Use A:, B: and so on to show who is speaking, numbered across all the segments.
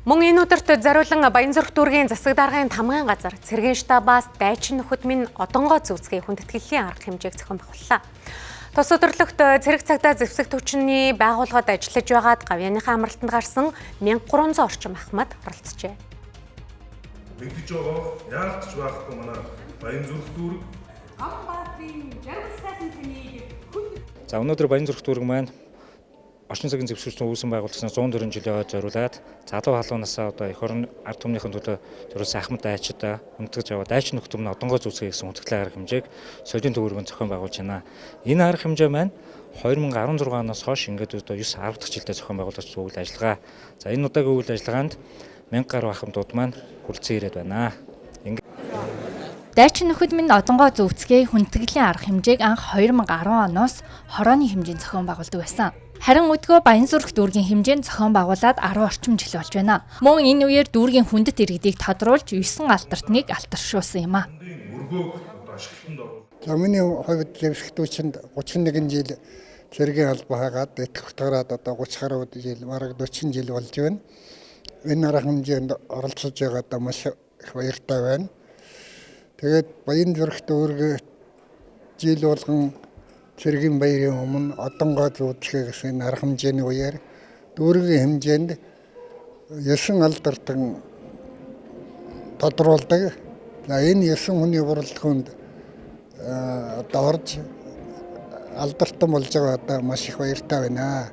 A: Мөн энэ өдөрт зориулан Баянзүрх дүүргийн засаг даргын тамгын газар цэргийн штабаас дайчин нөхөд минь одонгоо зүүцгэе хүндэтгэлийн арга хэмжээг зохион байгууллаа. Тус өдөрлөгт цэрэг цагдаа зэвсэг түвшний байгууллагад ажиллаж байгаад гавьяаныхаа амралтанд гарсан 1300 орчим ахмад оролцжээ.
B: Мэдэж байгаа яалтч байхгүй манай Баянзүрх дүүрэг
C: Ганбаатрын жаргал сайхан таныг хүнд.
D: За өнөөдөр Баянзүрх дүүрэг маань орчин цагийн зэвсэгчдийн үүсгэн байгуулагдсанаас 104 жилийн зориулаад залуу халуунаасаа одоо эх орон ард түмнийхэн төлөө зориулсан ахмад дайчдаа хүндэтгэж аваад дайчин нөхдөм нь одонгоо зүүцгээе гэсэн хүндэтгэлийн арга хэмжээг соёлын төвөргөнд зохион байгуулж байна. Энэ арга хэмжээ маань 2016 оноос хойш ингээд одоо 9 10 дахь жилдээ зохион байгуулагдсан үйл ажиллагаа. За энэ удаагийн үйл ажиллагаанд 1000 гаруй ахмадууд маань хүрэлцэн ирээд байна.
E: Дайчин нөхөд минь одонгоо зүүцгээе хүндэтгэлийн арга хэмжээг анх 2010 оноос хорооны хэмжээнд зохион байгуулдаг байсан. Харин өдгөө Баянзүрх дүүргийн хэмжээнд зохион байгуулад 10 орчим жил болж байна. Мөн энэ үеэр дүүргийн хүндэт иргэдийг тодруулж 9 алтартныг алтаршуулсан юм а.
F: За миний хувьд зэвсэг түвшинд 31 жил цэргийн албаа хагаад итгэх тараад одоо 30 гаруй жил бараг 40 жил болж байна. Энэ арга хэмжээнд оролцож байгаадаа маш их баяртай байна. Тэгээд Баянзүрх дүүрэг жил болгон цэргийн баярын өмнө одонгоо зүүцгээе гэсэн арга хэмжээний үеэр дүүргийн хэмжээнд 9 алдартан тодруулдаг. За энэ 9 хүний бүрэлдэхүүнд одоо орж алдартан болж байгаа одоо маш их баяртай байна.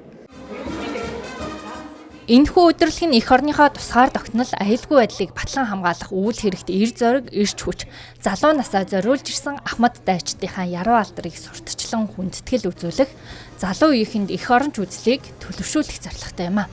E: Энэхүү өдөрлөг нь эх орныхоо тусгаар тогтнол аюулгүй байдлыг батлан хамгаалах үйл хэрэгт эр зориг, эрч хүч, залуу насаа зориулж ирсэн ахмад дайчдынхаа яруу алдрыг сурталчлан хүндэтгэл үзүүлэх, залуу үеийнхэнд эх оронч үзлийг төлөвшүүлэх зорилготой юм а.